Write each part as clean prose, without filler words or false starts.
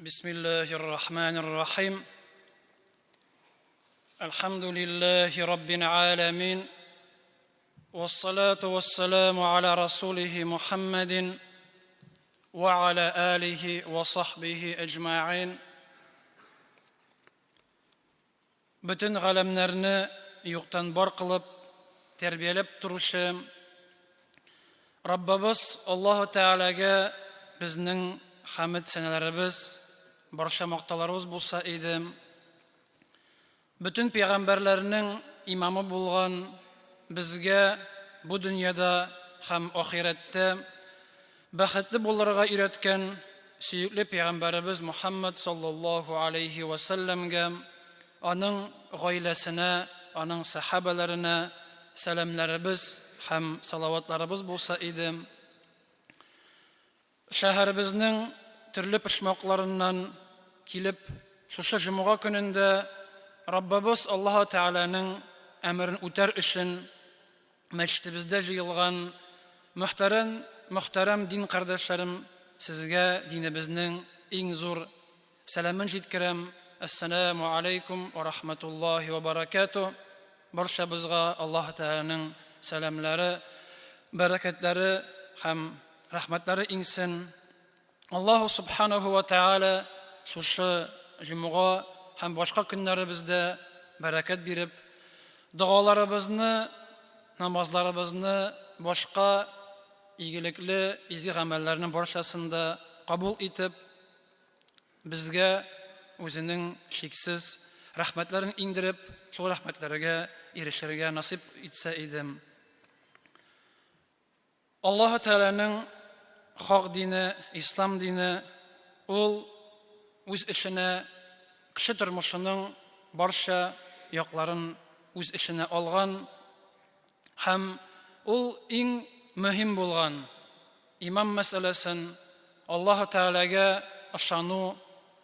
بسم الله الرحمن الرحيم الحمد لله رب العالمين والصلاة والسلام على رسوله محمد وعلى آله وصحبه أجمعين Бөтен галәмнәрне юктан бар кылып, тәрбияләп торучы Раббыбыз Аллаһу Тәгаләгә безнең хәмед сәнәләребез, барча мактауларыбыз булса иде. Бөтен пәйгамбәрләрнең имамы булган безгә бу дөньяда һәм ахирәттә бәхетле булырга өйрәткән сөекле пәйгамбәребез Мухаммад саллаллаһу алейхи ва сәлләмгә, аның гаиләсенә, аның сәхабәләренә сәламнәребез һәм салаватларыбыз булса иде. Шәһәребезнең төрле почмакларыннан килеп, шушы җомга көнендә Раббыбыз Аллаһы Тәгаләнең әмерен үтәр өчен мәчетебездә җыелган мөхтәрәм, мөхтәрәм дин кардәшләрем, сезгә динебезнең иң зур сәламен җиткерәм. Әссәләмү алейкум ва рахматуллаһи ва баракатуһ. Барчабызга Аллаһы Тәгаләнең сәламләре, бәрәкәтләре һәм рәхмәтләре иңсен. Аллаһу субханаху ва тааля шушы җомга һәм башка көннәребездә бәрәкәт биреп, догаларыбызны, намазларыбызны, башка игелекле изге гамәлләрнең барчасын да кабул итеп, безгә үзенең чиксез рәхмәтләрен иңдереп, шул рәхмәтләргә ирешергә насыйп итсә иде. Аллаһы Тәгаләнең хак дине, ислам дине, ул үз эченә кеше тормышының барча якларын үз эченә алган һәм ул иң мөһим булган иман мәсьәләсен, Аллаһы Тәгаләгә ышану,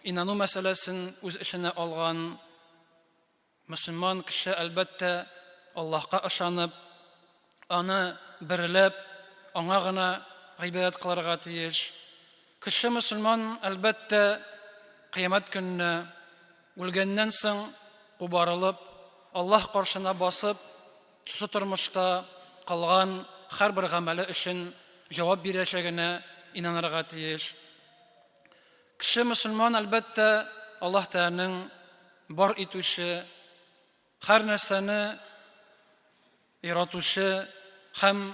инану мәсьәләсен үз эченә алган. Мөселман кеше, әлбәттә, Аллаһка ышанып, аны берләп, аңа гына гыйбадәт кылырга тиеш. Кеше мөселман, әлбәттә, кыямәт көнне үлгәннән соң кубарылып, Аллаһ каршына басып, шушы тормышта кылган һәрбер гамәле өчен җавап бирәчәгенә инанырга тиеш. Кеше мөселман, әлбәттә, Аллаһ Тәгаләнең бар итүче, һәр нәрсәне яратучы һәм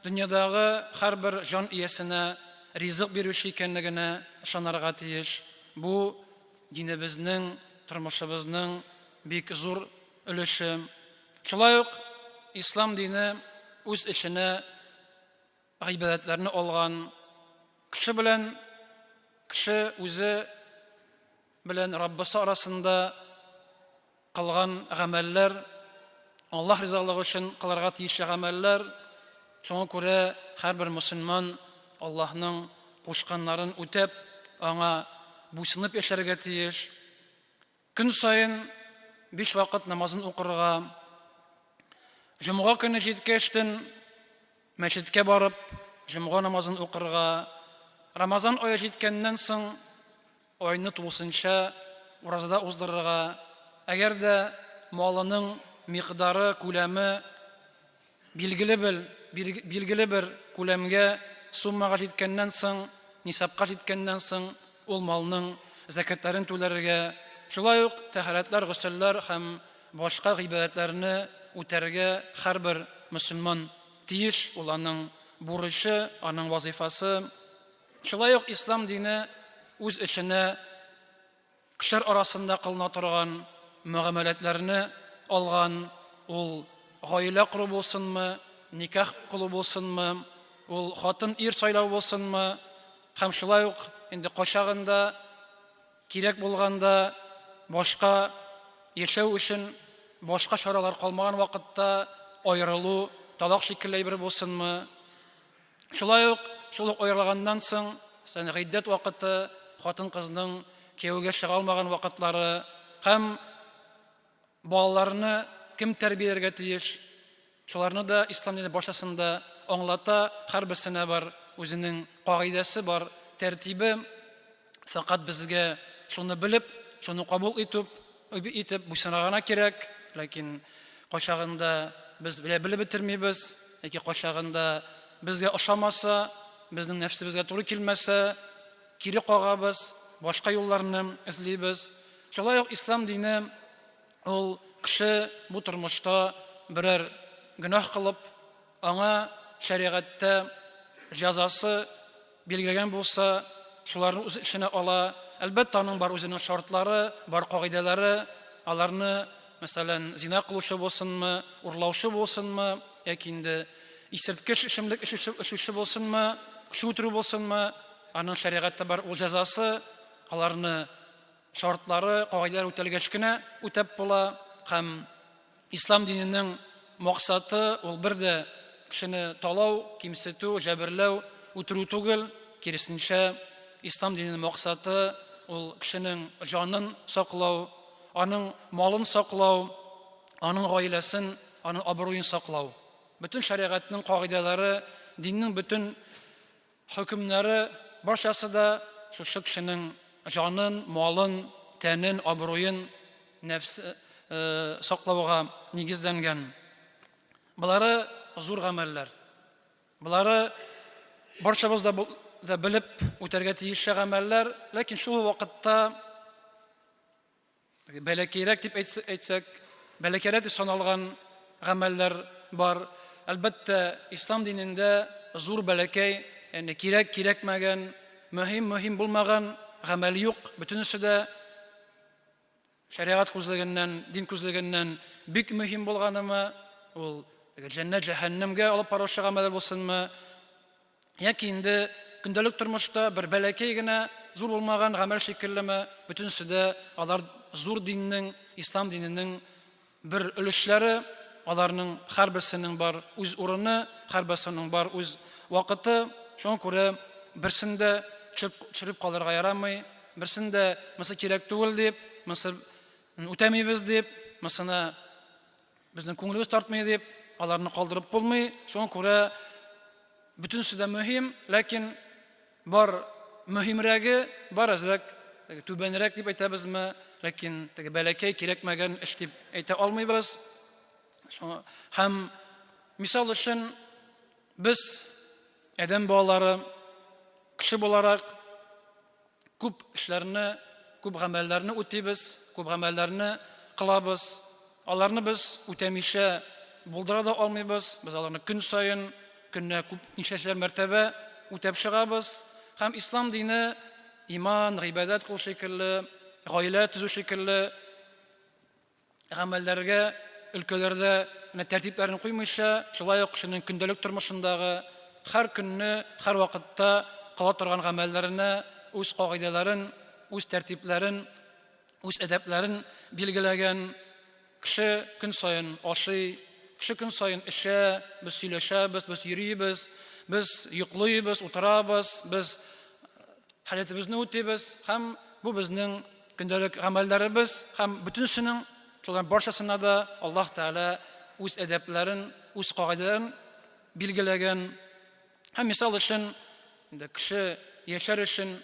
дөньядагы һәрбер җан иясенә ризык бирүче икәнлегенә ышанырга тиеш. Бу динебезнең, тормышыбызның бик зур өлеше. Шулай ук ислам дине үз эченә гыйбадәтләрне алган кеше белән кеше үзе белән Раббысы арасында кылган гамәлләр, Аллаһ ризалыгы өчен кылырга тиешле гамәлләр. Шуңа күрә һәрбер мөселман Аллаһның кушканнарын үтәп, аңа буйсынып яшәргә тиеш. Көн саен биш вакыт намазын укырга, җомга көне җиткәчтен мәчеткә барып, җомга намазын укырга, Рамазан ае җиткәннән соң айны тулысынча уразада уздырырга, әгәр дә малының микъдары, күләме Билгеле бер, билгеле бер күләмгә, суммага җиткәннән соң, нисабка җиткәннән соң, ул малның зәкятләрен түләргә, шулай ук тәһарәтләр, госелләр һәм башка гыйбадәтләрне үтәргә һәрбер мөселман тиеш, ул аның бурычы, аның вазыйфасы. Шулай ук ислам дине үз эченә Кешеләр арасында кылына торган мөгамәләтләрне алган, ул гаилә кору булсынмы, никах кылу булсынмы, ул хатын-ир сайлау булсынмы, һәм шулай ук инде кайчагында кирәк булганда башка яшәү өчен башка чаралар калмаган вакытта аерылу, талак шикелле әйбер булсынмы, Шулай ук, шул ук аерылганнан соң, мәсәлән, гыйддәт вакыты, хатын-кызның кияүгә чыга алмаган вакытлары һәм балаларны кем тәрбияләргә тиеш, шуларны да ислам дине башасында аңлата, һәрберсенә бар үзенең кагыйдәсе бар, тәртибе. Фәкать безгә шуны белеп, шуны кабул итеп, итеп буйсынырга гына кирәк. Ләкин кайчагында без белә белеп бетермибез, яки кайчагында безгә ошамаса, безнең нәфсебезгә туры килмәсә, кире кагабыз, башка юлларны эзлибез. Шулай ук ислам дине ул кеше бу тормышта берәр гөнаһ кылып, аңа шәригатьтә җәзасы билгеләгән булса, шуларны үз эченә ала. Әлбәттә, аның бар үзенең шартлары, бар кагыйдәләре. Аларны, мәсәлән, зина кылучы булсынмы, урлаучы булсынмы, яки инде исерткеч эчемлек эчүче булсынмы, кеше үтерү булсынмы, аның шәригатьтә бар ул җәзасы, аларны шартлары, кагыйдәләр үтәлгәч кенә үтәп була һәм Ислам диненең максаты ул бер дә кешене талау, кимсетү, җәберләү, үтерү түгел, киресенчә, ислам диненең максаты ул кешенең җанын саклау, аның малын саклау, аның гаиләсен, аның абруен саклау. Бөтен шәригатьнең кагыйдәләре, диннең бөтен Хөкемнәре барчасы да шушы кешенең җанын, малын, тәнен, абруен, нәфс саклауга нигезләнгән. Болары зур гамәлләр. Болары барчабыз да, да белеп үтәргә тиешле гамәлләр, ләкин шул вакытта Бәләкәйрәк дип әйтсәк, бәләкәйрәк дип саналган гамәлләр бар. Әлбәттә, ислам динендә зур бәләкәй, ягъни кирәк, кирәкмәгән, мөһим, мөһим булмаган гамәл юк. Бөтенесе дә шәригать күзлегеннән, дин күзлегеннән бик мөһим булганымы, ул җәннәт, җәһәннәмгә алып баручы гамәлләр булсынмы, Яки инде көндәлек тормышта бер бәләкәй генә, зур булмаган гамәл шикеллеме, бөтенесе дә алар зур диннең, ислам диненең бер өлешләре, аларның һәрберсенең бар үз урыны, һәрберсенең бар үз вакыты. Шуңа күрә берсен дә төшереп калырга ярамый, берсен дә монысы кирәк түгел дип, монысы үтәмибез дип, монысына Безнең күңелебез тартмый дип, аларны калдырып булмый. Шуңа күрә бөтенесе дә мөһим, ләкин бар мөһимрәге, бар әзрәк түбәнрәк дип әйтәбезме, ләкин теге бәләкәй кирәкмәгән эш дип әйтә алмыйбыз. Шуңа һәм мисал өчен без адәм балалары кеше буларак Күп эшләрне, күп гамәлләрне үтибез, күп гамәлләрне кылабыз. Аларны без үтәмичә булдыра да алмыйбыз. Без аларны көн саен, көненә күп ничәшәр мәртәбә үтәп чыгабыз. Һәм ислам дине иман, гыйбадәт кылу шикелле, гаилә төзү шикелле гамәлләргә өлкәләрдә менә тәртипләрен куймыйча, шулай ук кешенең көндәлек тормышындагы һәр көнне, һәр вакытта кыла торган гамәлләренә үз кагыйдәләрен, үз тәртипләрен, үз әдәпләрен билгеләгән. Кеше көн саен ашый, кеше көн саен эчә, без сөйләшәбез, без йөрибез, без йоклыйбыз, утырабыз, без хаҗәтебезне үтибез һәм бу безнең көндәлек гамәлләребез һәм бөтенесенең, шуларның барчасына да Аллаһ Тәгалә үз әдәпләрен, үз кагыйдәләрен билгеләгән. Һәм мисал өчен, инде кеше яшәр өчен,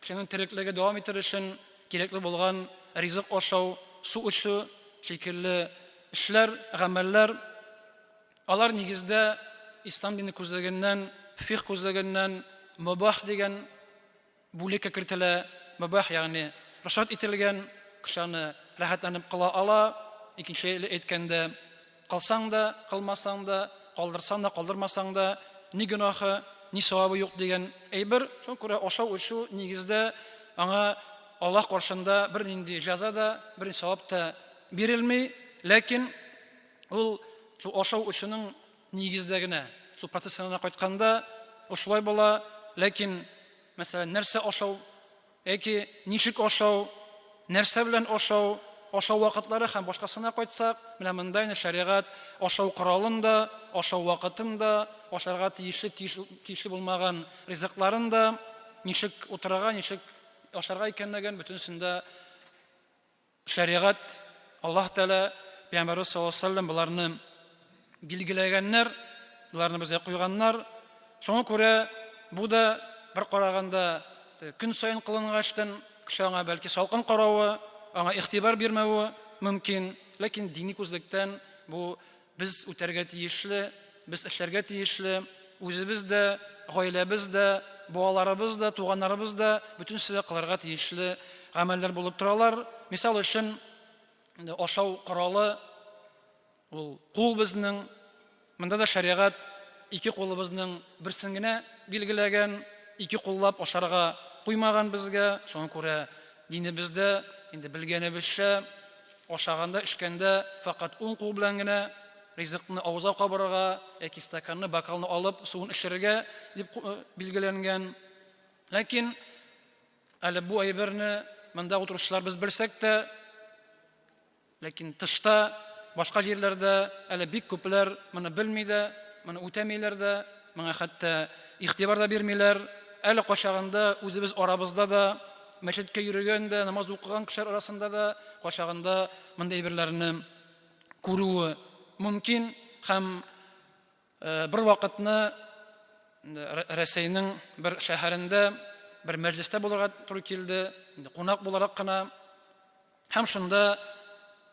кешенең тереклеге дәвам итер өчен кирәкле булган ризык ашау, су эчү шикелле эшләр, гамәлләр, алар нигездә ислам дине күзлегеннән, фикх күзлегеннән мубах дигән бүлеккә кертелә, мөбах, ягъни рөхсәт ителгән, кеше аны рәхәтләнеп кыла ала, икенче әйткәндә, кылсаң да, кылмасаң да, калдырсаң да, калдырмасаң да, ни гөнаһы, ни савабы юк дигән әйбер. Шуңа күрә ашау-эчү нигездә аңа Аллаһ каршында бернинди җәза да, бернинди савап та бирелми, ләкин ул шул ашау-эчүнең нигездә генә, шул процессына кайтканда, ул шулай була, ләкин Мәсәлән, нәрсә ашау яки ничек ашау, нәрсә белән ашау, ашау вакытлары һәм башкасына кайтсак, менә монда инде шәригать ашау коралын да, ашау вакытын да, ашарга тиешле, тиешле булмаган ризыкларын да, ничек утырырга, ничек ашарга икәнлеген бөтенесен дә Шәригать, Аллаһ Тәгалә, Пәйгамбәрбез саллаллаһу алейһи ва сәлләм боларны билгеләгәннәр, боларны безгә куйганнар. Шуңа күрә бу да бер караганда көн саен кылынгачтын, Кеше аңа бәлки салкын каравы, аңа игътибар бирмәве мөмкин, ләкин дини күзлектән бу без үтәргә тиешле, без эшләргә тиешле, үзебез дә, гаиләбез дә, балаларыбыз да, туганнарыбыз да, бөтенесе дә кылырга тиешле гамәлләр булып торалар. Мисал өчен, инде ашау коралы ул кул безнең. Монда да шәригать ике кулыбызның берсен генә билгеләгән, ике куллап ашарга куймаган безгә. Шуңа күрә динебездә инде белгәнебезчә, ашаганда, эчкәндә фәкать уң кул белән генә ризыкны авызга кабырга яки стаканны, бокалны алып суын эчәргә дип билгеләнгән. Ләкин әле бу әйберне монда утыручылар без белсәк тә, Ләкин тышта, башка җирләрдә әле бик күпләр моны белми дә, моны үтәмиләр дә, моңа хәтта игътибар да бирмиләр. Әле кайчагында үзебез арабызда да, мәчеткә йөрегән дә, намаз укыган кешеләр арасында да кайчагында мондый әйберләрне күрүе мөмкин һәм Бер вакытны Рәсәйнең бер шәһәрендә бер мәҗлестә булырга туры килде, инде кунак буларак кына. Һәм шунда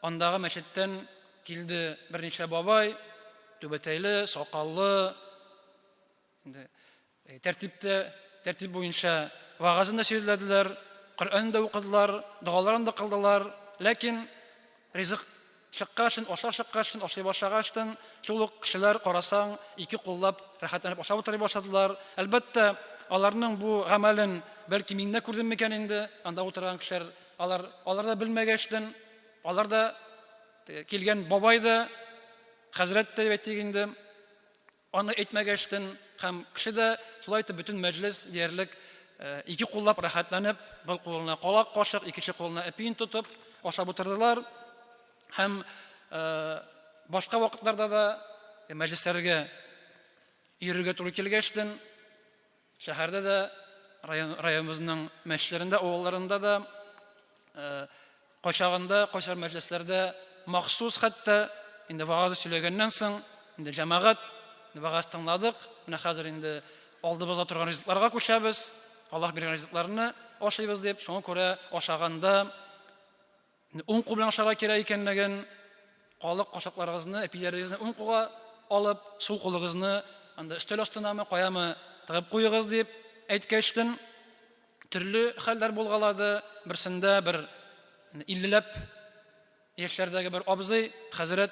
андагы мәчеттән килде берничә бабай, түбәтәйле, сакаллы, инде Тәртиптә, тәртип буенча вәгазен дә сөйләделәр, Коръәнен дә укыдылар, догаларын да кылдылар. Ләкин ризык чыккачын, ашлар чыккачын, ашый башлагачтын, шул ук кешеләр, карасаң, ике куллап рәхәтләнеп ашап утыра башладылар. Әлбәттә, аларның бу гамәлен бәлки мин дә күрдем микән инде, анда утырган кешеләр, алар, алар да белмәгәчтен, алар да килгән бабай да, хәзрәт тә дип әйтик инде, Аны әйтмәгәчтен һәм кеше дә шулай итеп бөтен мәҗлес диярлек ике куллап рәхәтләнеп, бер кулына калак кашык, икенче кулына әпиен тотып ашап утырдылар. Һәм башка вакытларда да мәҗлесләргә йөрергә туры килгәчтен, Шәһәрдә дә, район, районыбызның мәчетләрендә, авылларында да кайчагында, кайсыбер мәҗлесләрдә махсус хәтта инде вагаз сөйләгәннән соң, инде җәмәгать, вагаз тыңладык, менә хәзер инде алдыбызда торган ризыкларга күчәбез, Аллаһ биргән ризыкларны ашыйбыз дип, шуңа күрә ашаганда Уң кул белән ашарга кирәк икәнлеген, калык кашыкларыгызны, әпиләрегезне уң кулга алып, сул кулыгызны анда өстәл астынамы, каямы тыгып куегыз дип әйткәчтен, төрле хәлләр булгалады. Берсендә бер иллеләп яшьләрдәге бер абзый, хәзрәт,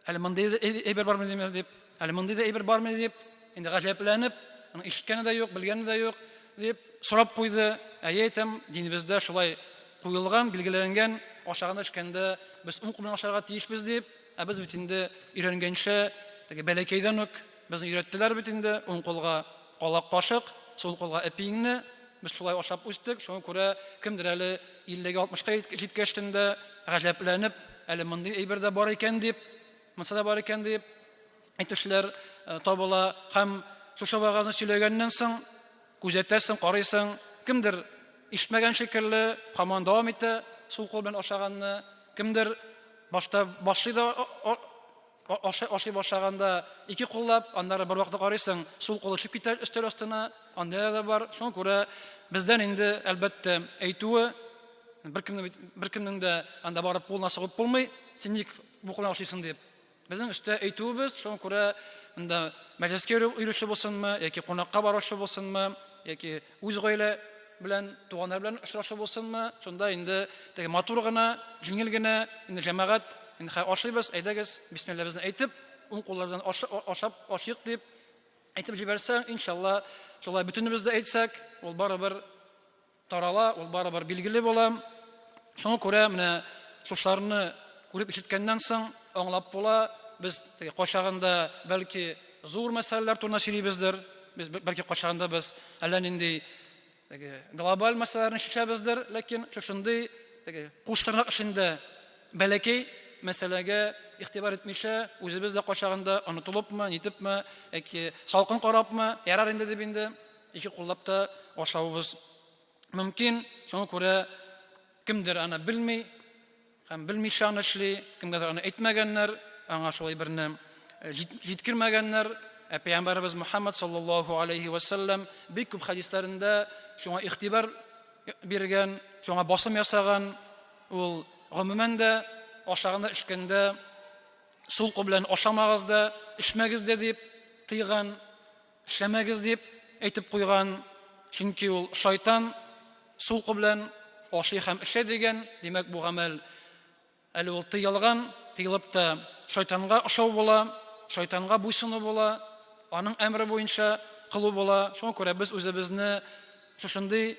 әле мондый да әйбер бармы димәр дип, әле мондый да әйбер бармы дип, инде гаҗәпләнеп, аның ишеткәне дә юк, белгәне дә юк, дип сорап куйды. Әйе, әйтәм, динебездә шулай куелган, билгеләнгән, ашаганда эчкәндә без уң кул белән ашарга тиешбез дип, ә без бит инде өйрәнгәнчә, теге бәләкәйдән үк безне өйрәттеләр бит инде, уң кулга калак кашык, сул кулга әпиеңне, без шулай ашап үстек, шуңа күрә кемдер әле иллегә, алтмышка җиткәчтен дә гаҗәпләнеп, әле мондый әйбер дә бар икән дип, монысы да бар икән дип әйтүчеләр э, табыла. Һәм шушы вәгазьне сөйләгәннән соң күзәтәсең, карыйсың, кемдер ишетмәгән шикелле, һаман дәвам итә сул кул белән ашаганны, кемдер башта башлый да ашый башлаганда ике куллап, аннары бер вакытта карыйсың, сул кулы төшеп китә өстәл астына, андыйлар да бар. Шуңа күрә бездән инде, әлбәттә, әйтүе, беркемнең беркемнең дә анда барып кулына сугып булмый, син ник бу кулдан ашыйсың дип. Безнең өстә әйтүебез, шуңа күрә монда мәҗлескә йөрүче булсынмы, яки кунакка баручы булсынмы, яки үз гаилә белән, туганнар белән очрашу булсынмы, шунда инде теге матур гына, җиңел генә, инде җәмәгать, инде хәзер ашыйбыз, әйдәгез, бисмиллабызны әйтеп, уң куллардан ашап ашыйк дип әйтеп җибәрсәң, иншалла, шулай бөтенебез дә әйтсәк, ул барыбер тарала, ул барыбер билгеле була. Шуңа күрә менә шушыларны күреп ишеткәннән соң аңлап була, без теге кайчагында бәлки зур мәсьәләләр турында сөйлибездер, без бәлки кайчагында без әллә нинди теге глобаль мәсьәләләрне чишәбездер, ләкин шушындый теге куш тырнак эчендә бәләкәй мәсьәләгә игътибар итмичә, үзебез дә кайчагында онытылыпмы, нитепме, яки салкын карапмы, ярар инде дип инде ике куллап та ашавыбыз мөмкин. Шуңа күрә кемдер аны белми һәм белмичә аны эшли, кемгәдер аны әйтмәгәннәр, аңа шулай берне э, җиткермәгәннәр. Ә пәйгамбәребез Мухаммад саллаллаху алейхи ва саллям бик күп хәдисләрендә шуңа игътибар биргән, шуңа басым ясаган. Ул гомумән дә ашаганда, эчкәндә сул кул белән ашамагыз да, эчмәгез дә дип тыйган, эшләмәгез дип әйтеп куйган. Чөнки ул шайтан сул кул белән ашый һәм эчә дигән, димәк, бу гамәл Әле ул тыелган, тыелып та шайтанга ошау була, шайтанга буйсыну була, аның әмере буенча кылу була. Шуңа күрә без үзебезне шушындый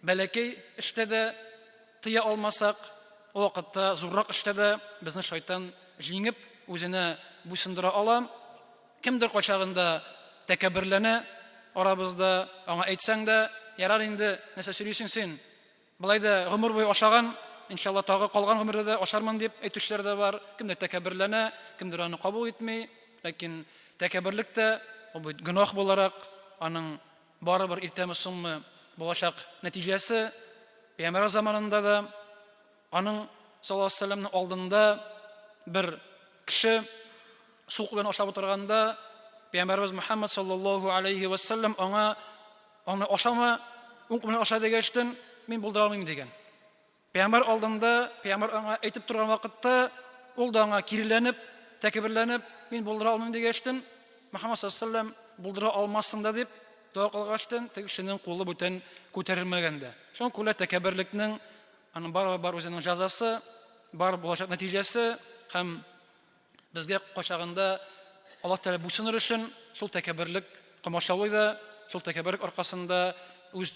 бәләкәй эштә дә тыя алмасак, ул вакытта зуррак эштә дә безне шайтан җиңеп, үзенә буйсындыра ала. Кемдер кайчагында тәкәбберләнә арабызда, аңа әйтсәң дә, ярар инде, нәрсә сөйлисең син, Болай да гомер буе ашаган, иншалла, тагы калган гомердә дә ашармын дип әйтүчеләр дә бар. Кемдер тәкәбберләнә, кемдер аны кабул итми. Ләкин тәкәбберлек тә ул бит гөнаһ буларак, аның барыбер иртәме-соңмы булачак нәтиҗәсе. Пәйгамбәр заманында да аның саллаллаһу алейһи вәсәлләмнең алдында бер кеше сук белән ашап утырганда, Пәйгамбәребез Мөхәммәд саллаллаһу алейһи вәсәлләм аңа Аны ашама, уң кул белән аша дигәчтен, мин булдыра алмыйм дигән. Пәйгамбәр алдында, пәйгамбәр аңа әйтеп торган вакытта, ул да аңа киреләнеп, тәкәбберләнеп, мин булдыра алмыйм дигәчтен, Мөхәммәд саллаллаһу алейһи булдыра алмассың да дип дога кылгачтын, теге кешенең кулы бүтән күтәрелмәгән дә. Шуңа күрә тәкәбберлекнең аның барыбер бар үзенең җәзасы, бар булачак нәтиҗәсе һәм Безгә кайчагында Аллаһ Тәгалә буйсыныр өчен шул тәкәбберлек комачаулый да, шул тәкәбберлек аркасында үз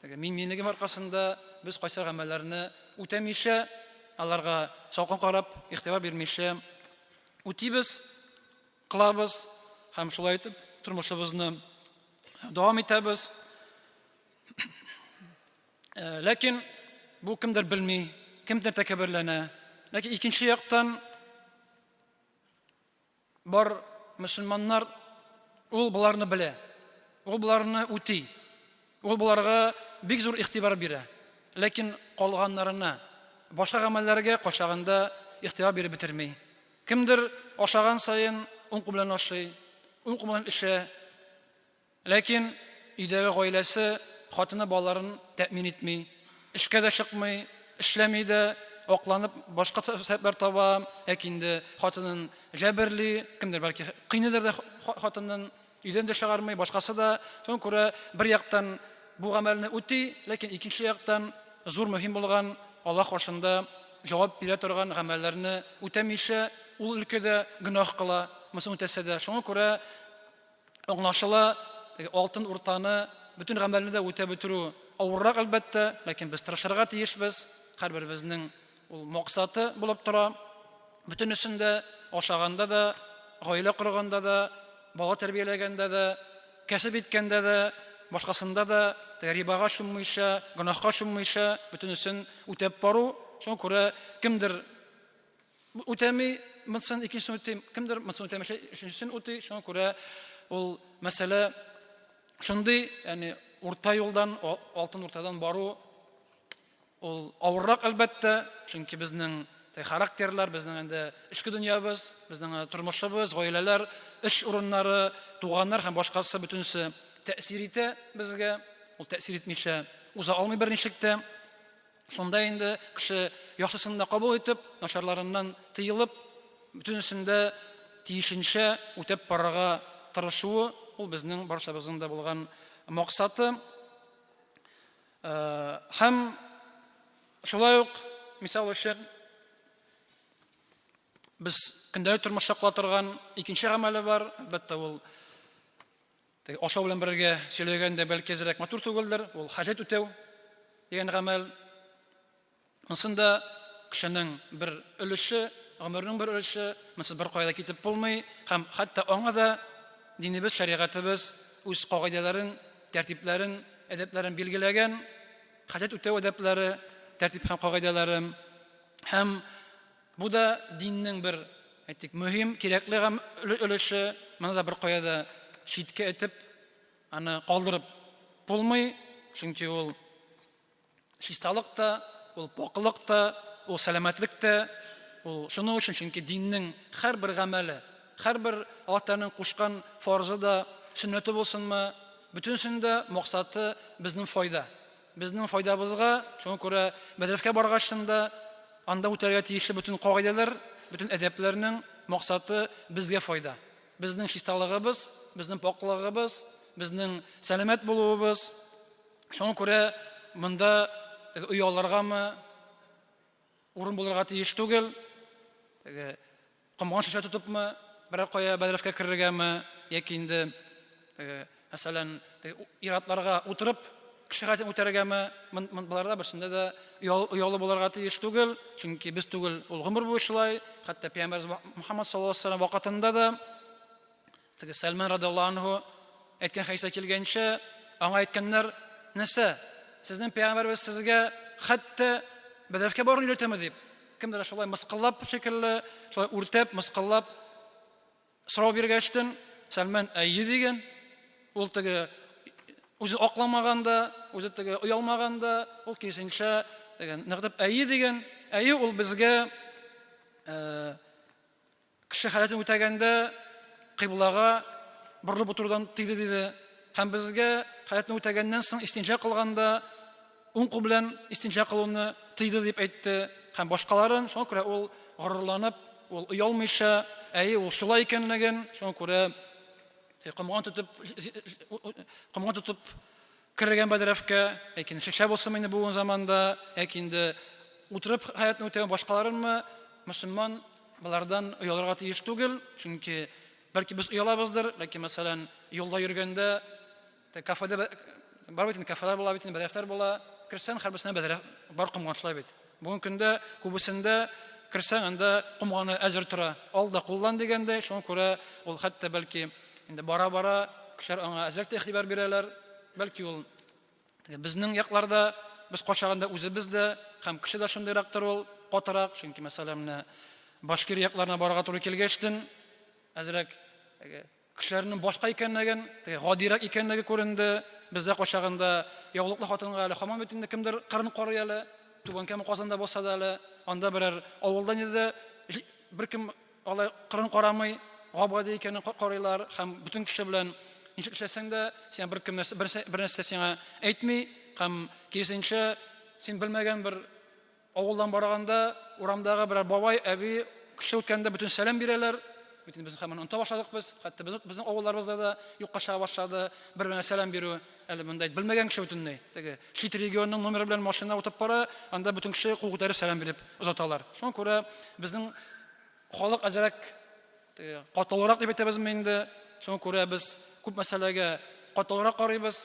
мин-минлегем аркасында без кайсы гамәлләрне үтәмичә, аларга салкын карап, игътибар бирмичә үтибез, кылабыз һәм шулай итеп тормышыбызны дәвам итәбез. Ләкин бу кемдер белми, кемдер тәкәбберләнә. Ләкин икенче яктан бар мөселманнар ул боларны белә. Ул боларны үти. Ул боларга бик зур игътибар бирә. Ләкин калганнарына, башка гамәлләргә кайчагында игътибар биреп бетерми. Кемдер ашаган саен уң кул белән ашый, уң кул белән эчә. Ләкин өйдәге гаиләсе, хатыны балаларын тәэмин итми. Эшкә дә чыкмый, эшләми дә, акланып башка сәбәпләр таба, яки инде хатынын җәберли, кемдер бәлки кыйныйдыр да хатынын, өйдән дә чыгармый, башкасы да. Шуңа күрә бер яктан бу гамәлне үти, ләкин икенче яктан зур мөһим булган Аллаһ каршында җавап бирә торган гамәлләрне үтәмичә, ул өлкәдә гөнаһ кыла, монысын үтәсә дә. Шуңа күрә Аңлашыла, теге алтын уртаны бөтен гамәлне дә үтәп бетерү авыррак, әлбәттә, ләкин без тырышырга тиешбез. Һәрберебезнең ул максаты булып тора. Бөтенесен дә ашаганда да, гаилә корганда да, бала тәрбияләгәндә дә, кәсеп иткәндә дә, башкасында да теге рибага чуммыйча, гөнаһка чуммыйча, бөтенесен үтәп бару. Шуңа күрә кемдер Үтәми, монысын икенчесен үти, кемдер монысын үтәмичә өченчесен үти. Шуңа күрә ул мәсьәлә шундый, ягъни урта юлдан, алтын уртадан бару ул авыррак әлбәттә, чөнки безнең характерлар, безнең инде эчке дөньябыз, безнең тормышыбыз, гаиләләр, эш урыннары, туганнар һәм башкасы бөтенесе тәэсир итә безгә. Ул тәэсир итмичә уза алмый берничек тә. Шунда инде кеше яхшысын да кабул итеп, начарларыннан тыелып, бөтенесен дә тиешенчә үтәп барырга тырышуы, ул безнең барчабызның да булган максаты. Һәм шулай ук, мисал өчен, без көндәлек тормышта кыла торган икенче гамәле бар, әлбәттә, ул Теге ашау белән бергә сөйләгәндә бәлки әзрәк матур түгелдер, ул хаҗәт үтәү дигән гамәл. Монсында кешенең бер өлеше, гомернең бер өлеше, монсы бер кая да китеп булмый һәм хәтта аңа да динебез, шәригатебез үз кагыйдәләрен, тәртипләрен, әдәпләрен билгеләгән. Хаҗәт үтәү әдәпләре, тәртип һәм кагыйдәләре һәм Бу да диннең бер, әйтик, мөһим, кирәкле өлеше. Моны да беркая да читкә этеп, аны калдырып булмый, чөнки ул чисталык та, ул пакълык та, ул сәламәтлек тә, ул шуның өчен, чөнки диннең һәрбер гамәле, һәрбер Аллаһ Тәгаләнең кушкан фарзы да, сөннәте булсынмы, бөтенесенең дә максаты безнең файда. Безнең файдабызга, шуңа күрә бәдрәфкә баргачтын да анда үтәргә тиешле бөтен кагыйдәләр, бөтен әдәпләрнең максаты безгә файда. Безнең чисталыгыбыз, безнең пакълыгыбыз, безнең сәламәт булуыбыз. Шуңа күрә монда оялыргамы, урын булырга тиеш түгел. Теге комган шешә тотыпмы, берәр кая бәдрәфкә керергәме, яки инде теге, мәсәлән, теге ир-атларга утырып кеше хәтен үтәргәме, боларда берсендә дә оялы булырга тиеш түгел, чөнки без түгел, ул гомер буе шулай, хәтта пәйгамбәребез Мухаммад саллаллаһу алейһи ва сәлләм вакытында да Теге Сәлман радиаллаһу анһу әйткән хәдистә килгәнчә, аңа әйткәннәр, нәрсә, сезнең пәйгамбәребез сезгә хәтта бәдрәфкә баруны өйрәтәме дип. Кемдер шулай мыскыллап шикелле, шулай үртәп, мыскыллап сорау биргәчтен, Сәлман әйе дигән. Ул теге үзе акламаган да, үзе теге оялмаган да, ул киресенчә теге ныгытып әйе дигән. Әйе, ул безгә Кеше халәтен үтәгәндә кыйблага борылып утырудан тыйды диде. Һәм безгә халәтне үтәгәннән соң истинҗа кылганда уң кул белән истинҗа кылуны тыйды дип әйтте. Һәм башкаларын, шуңа күрә ул горурланып, ул оялмыйча, әйе, ул шулай икәнлеген, шуңа күрә комган тотып, комган тотып Кергән бәдрәфкә, яки шешә булсын инде бүгенге заманда, яки инде утырып хаятны үтәгән башкаларынмы, мөселман болардан оялырга тиеш түгел, чөнки бәлки без оялабыздыр, ләкин мәсәлән, юлда йөргәндә кафеда бар бит инде кафелар була бит инде, бәдрәфләр була, керсәң һәрберсенә бәдрәф бар комган шулай бит. Бүгенге көндә күбесендә керсәң анда комганы әзер тора, ал да куллан дигәндәй, шуңа күрә ул хәтта бәлки Инде бара-бара кешеләр аңа әзрәк тә игътибар бирәләр. Бәлки ул безнең якларда без кайчагында үзебез дә һәм кеше дә шундыйрактыр ул, катырак, чөнки мәсәлән менә Башкир якларына барырга туры килгәчтен әзрәк кешеләрнең башка икәнлеген, теге гадирәк икәнлеге күренде. Бездә кайчагында яулыклы хатынга әле һаман бит инде кемдер кырын карый әле. Түбән Кама Казанда булса да әле анда берәр авылда инде беркем Алай кырын карамый, гап-гади икәнен карыйлар һәм бөтен кеше белән ничек эшләсәң дә, сиңа беркем бер нәрсә сиңа әйтми һәм киресенчә, син белмәгән бер авылдан барганда, урамдагы берәр бабай, әби кеше үткәндә бөтен сәлам бирәләр. Бит инде без һәм оныта башладык без, хәтта без, безнең авылларыбызда да юкка чыга башлады бер-беренә сәлам бирү. Әле монда белмәгән кеше бөтенләй. Теге чит регионның номеры белән машина утып бара, анда бөтен кеше кул күтәреп сәлам биреп озаталар. Шуңа күрә безнең халык әзрәк катлаулырак дип әйтәбезме инде. Шуңа күрә без күп мәсьәләгә катлаулырак карыйбыз,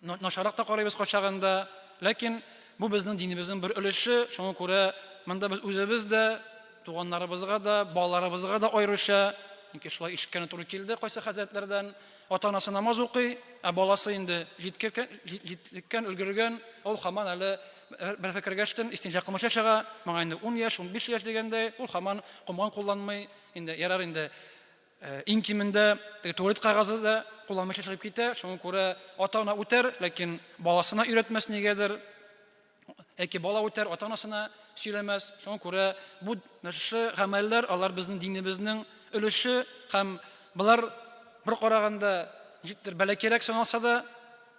начаррак та карыйбыз кайчагында. Ләкин бу безнең динебезнең бер өлеше. Шуңа күрә монда без үзебез дә, туганнарыбызга да, балаларыбызга да аеруча, чөнки шулай ишеткәне туры килде кайсы хәзрәтләрдән, ата-анасы намаз укый, ә баласы инде җиткән, өлгергән, ул һаман әле бер фикергәчтен истинҗа кылмыйча чыга, моңа инде 10 яшь, 15 яшь дигәндәй, ул һаман комган кулланмый, инде ярар инде иң кимендә теге туалет кәгазе дә кулланмыйча чыгып китә, шуңа күрә ата-ана үтәр, ләкин баласына өйрәтмәс нигәдер. Яки бала үтәр, ата-анасына сөйләмәс. Шуңа күрә бу шушы гамәлләр алар безнең динебезнең өлеше һәм болар бер караганда ничектер бәләкәйрәк саналса да,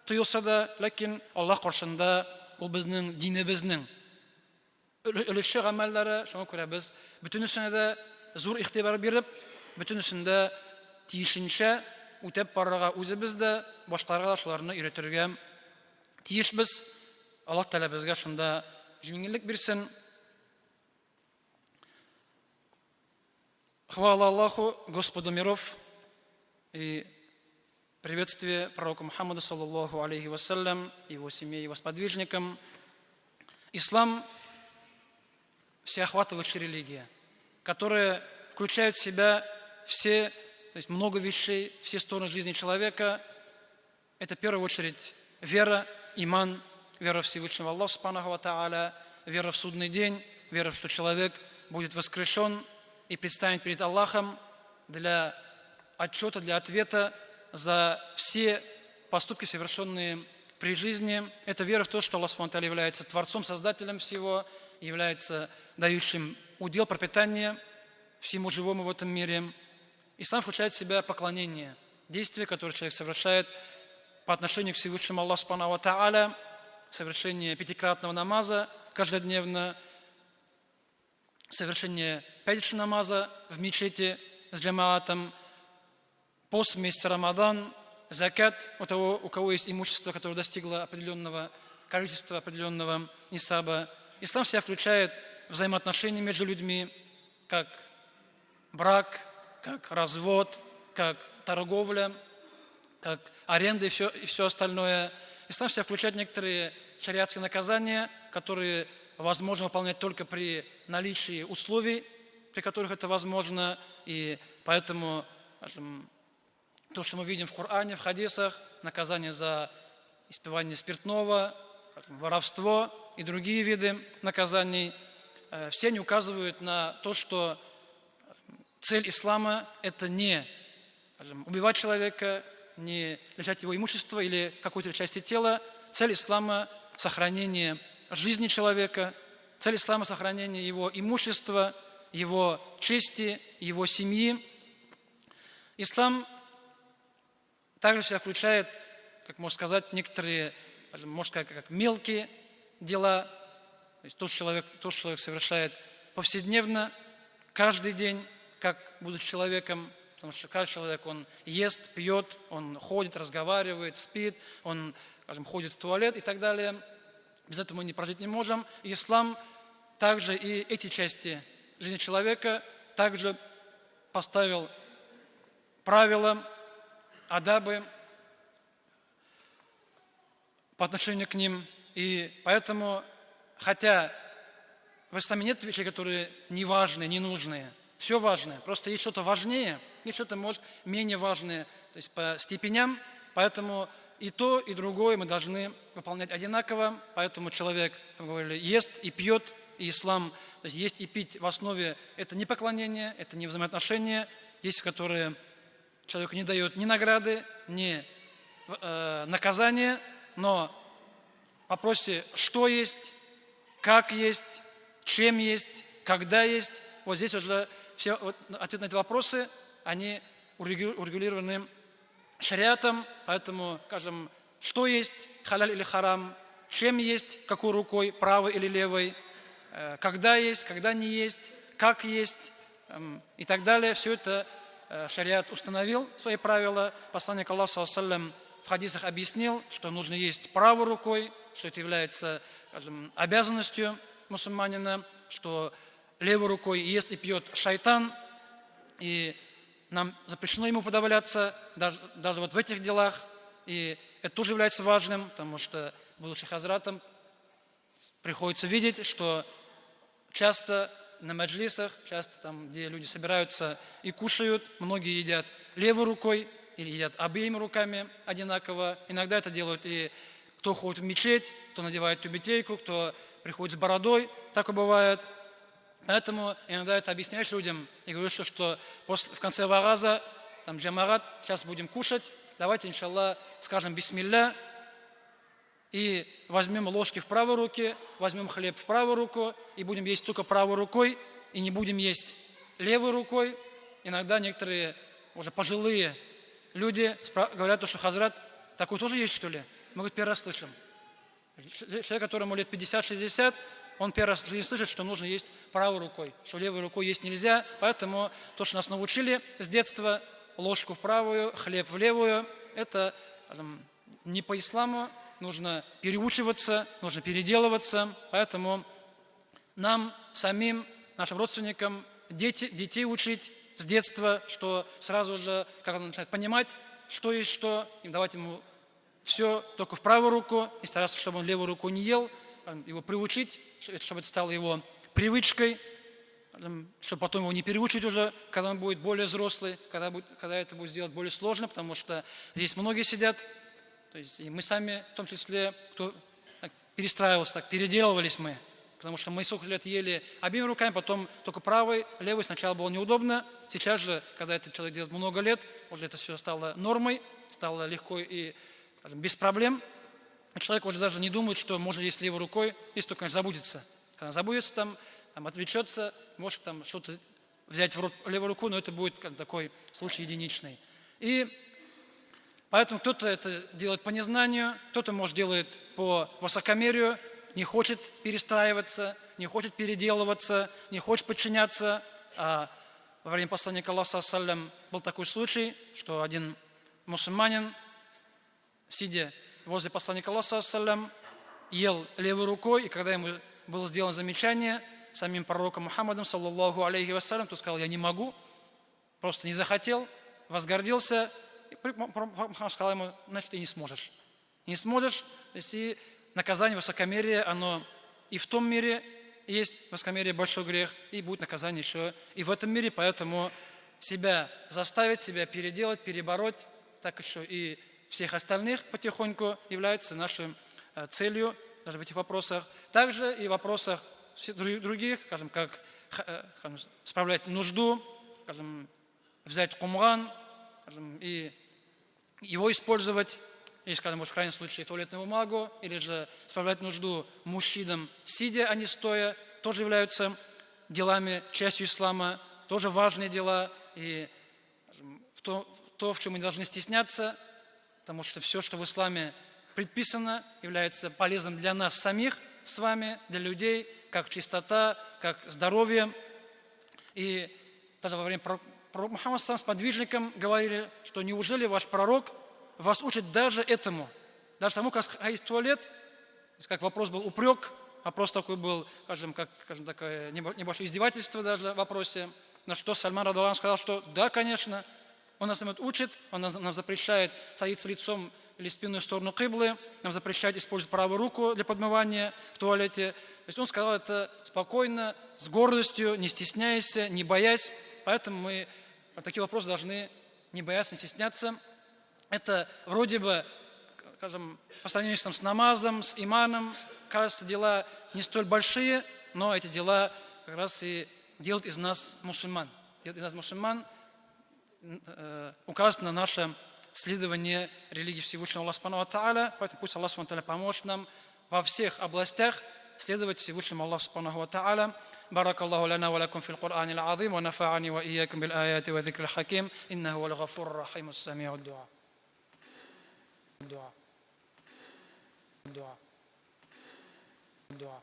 тоелса да, ләкин Аллаһ каршында ул безнең динебезнең өлеше гамәлләре. Шуңа күрә без бөтенесенә дә зур игътибар биреп, бөтенесен дә тиешенчә үтәп барырга үзебез дә, башкаларга да шуларны өйрәтергә тиешбез. Аллаһ Тәгалә безгә шунда җиңеллек бирсен. Хвала Аллаху, Господу миров, и приветствие пророку Мухаммаду, саллаллаху алейхи вассалям, его семье, его сподвижникам. Ислам – всеохватывающая религия, которая включает в себя все, то есть много вещей, все стороны жизни человека. Это в первую очередь вера, иман, вера Всевышнего Аллаха, субханаху ва тааля, вера в судный день, вера, что человек будет воскрешен и предстанет перед Аллахом для отчета, для ответа за все поступки, совершенные при жизни. Это вера в то, что Аллах субхану является Творцом, Создателем всего, является дающим удел, пропитание всему живому в этом мире. Ислам включает в себя поклонение, действие, которое человек совершает по отношению к Всевышнему Аллаху سبحانه وتعالى, совершение пятикратного намаза каждодневно, совершение пятничного намаза в мечети с джамаатом, пост в месяц Рамадан, закят у того, у кого есть имущество, которое достигло определенного количества, определенного нисаба. Ислам в себя включает взаимоотношения между людьми, как брак, как развод, как торговля, как аренда и все остальное. Ислам в себя включает некоторые шариатские наказания, которые возможно выполнять только при наличии условий, при которых это возможно. И поэтому, скажем, то, что мы видим в Коране, в хадисах, наказание за испивание спиртного, скажем, воровство и другие виды наказаний, все они указывают на то, что цель ислама – это не, скажем, убивать человека, не лишать его имущества или какой-то части тела. Цель ислама – сохранение жизни человека, цель ислама – сохранение его имущества, его чести, его семьи. Ислам также себя включает, как можно сказать, некоторые, можно сказать, как мелкие дела, то есть тот человек совершает повседневно, каждый день, как будучи человеком, потому что каждый человек, он ест, пьет, он ходит, разговаривает, спит, он, скажем, ходит в туалет и так далее. Без этого мы не прожить не можем. И ислам также и эти части жизни человека также поставил правила, адабы по отношению к ним. И поэтому, хотя в исламе нет вещей, которые не важные, не нужные, все важное, просто есть что-то важнее, есть что-то, может, менее важное, то есть по степеням, поэтому и то, и другое мы должны выполнять одинаково, поэтому человек, как говорили, ест и пьет, и ислам, то есть есть и пить в основе это не поклонение, это не взаимоотношения, действия, которые человеку не дают ни награды, ни наказания, но в вопросе, что есть, как есть, чем есть, когда есть, вот здесь уже все вот, ответы на эти вопросы, они урегулированы шариатом, поэтому, скажем, что есть, халяль или харам, чем есть, какой рукой, правой или левой, когда есть, когда не есть, как есть и так далее. Все это шариат установил свои правила. Посланник Аллаха صلى в хадисах объяснил, что нужно есть правой рукой, что это является, скажем, обязанностью мусульманина, что левой рукой ест и пьет шайтан, и нам запрещено ему уподобляться, даже вот в этих делах. И это тоже является важным, потому что, будучи хазратом, приходится видеть, что часто на маджлисах, часто там, где люди собираются и кушают, многие едят левой рукой или едят обеими руками одинаково. Иногда это делают и кто ходит в мечеть, кто надевает тюбетейку, кто приходит с бородой, так и бывает. Поэтому иногда это объясняешь людям и говоришь, что в конце вагаза, там джамагат, сейчас будем кушать, давайте, إن شاء الله, скажем بسم الله и возьмем ложки в правой руке, возьмем хлеб в правую руку и будем есть только правой рукой, и не будем есть левой рукой. Иногда некоторые уже пожилые люди говорят, что хазрат, такой тоже есть, что ли? Мы, говорит, первый раз слышим. Человек, которому лет 50-60, он первый раз в жизни слышит, что нужно есть правой рукой, что левой рукой есть нельзя. Поэтому то, что нас научили с детства, ложку в правую, хлеб в левую, это не по исламу, нужно переучиваться, нужно переделываться. Поэтому нам самим, нашим родственникам, детей учить с детства, что сразу же, как он начинает понимать, что есть что, им давать ему все только в правую руку и стараться, чтобы он левую руку не ел, его приучить, чтобы это стало его привычкой, чтобы потом его не переучить уже, когда он будет более взрослый, когда это будет сделать более сложно, потому что здесь многие сидят, то есть и мы сами в том числе, кто так перестраивался, так переделывались мы, потому что мы сколько лет ели обеими руками, потом только правой, левой сначала было неудобно, сейчас же, когда этот человек делает много лет, уже это все стало нормой, стало легко и, скажем, без проблем. Человек уже даже не думает, что можно есть левой рукой, если только, конечно, забудется. Когда забудется там отвлечется, может там что-то взять в рот левой рукой, но это будет как такой случай единичный. И Поэтому кто-то это делает по незнанию, кто-то, может, делает по высокомерию, не хочет перестраиваться, не хочет переделываться, не хочет подчиняться. А во время посланника Аллаха, саллям, был такой случай, что один мусульманин, сидя возле посланника Аллаха, саллям, ел левой рукой, и когда ему было сделано замечание самим пророком Мухаммадом, саллаллаху алейхи вассалям, то сказал: я не могу, просто не захотел, возгордился. И Мухаммад сказал ему: значит, ты не сможешь. Не сможешь, то есть и наказание высокомерия, оно и в том мире есть, высокомерие большой грех, и будет наказание еще и в этом мире, поэтому себя заставить, себя переделать, перебороть, так еще и всех остальных потихоньку является нашей целью, даже в этих вопросах. Также и в вопросах других, скажем, как скажем, справлять нужду, скажем, взять кумган, скажем, и его использовать, или, скажем, вот в крайнем случае туалетную бумагу, или же справлять нужду мужчинам, сидя, а не стоя, тоже являются делами, частью ислама, тоже важные дела, и скажем, то, в чем мы не должны стесняться, потому что все, что в исламе предписано, является полезным для нас самих с вами, для людей, как чистота, как здоровье. И даже во время пророка Мухаммада сам с подвижником говорили, что неужели ваш пророк вас учит даже этому, даже тому, как сходить в туалет, то есть как вопрос был упрек, вопрос такой был, скажем, как, скажем, такое небольшое издевательство даже в вопросе, на что Сальман радиаллаху анху сказал, что да, конечно, он нас учит, он нам запрещает садиться лицом или спиной в сторону киблы, нам запрещает использовать правую руку для подмывания в туалете. То есть он сказал это спокойно, с гордостью, не стесняясь, не боясь. Поэтому мы на такие вопросы должны не бояться, не стесняться. Это вроде бы, скажем, по сравнению с намазом, с иманом, кажется, дела не столь большие, но эти дела как раз и делают из нас мусульман. Делают из нас мусульман, указывают на наше следование религии Всевышнего Аллаха Субхану ва Тааля. Поэтому пусть Аллах Субхану ва Тааля поможет нам во всех областях следовать Всевышнему Аллаху Субхану ва Тааля. بارك الله لنا ولكم في القرآن العظيم ونفعني وإياكم بالآيات والذكر الحكيم إنه هو الغفور الرحيم السميع الدعاء. الدعاء. الدعاء. الدعاء.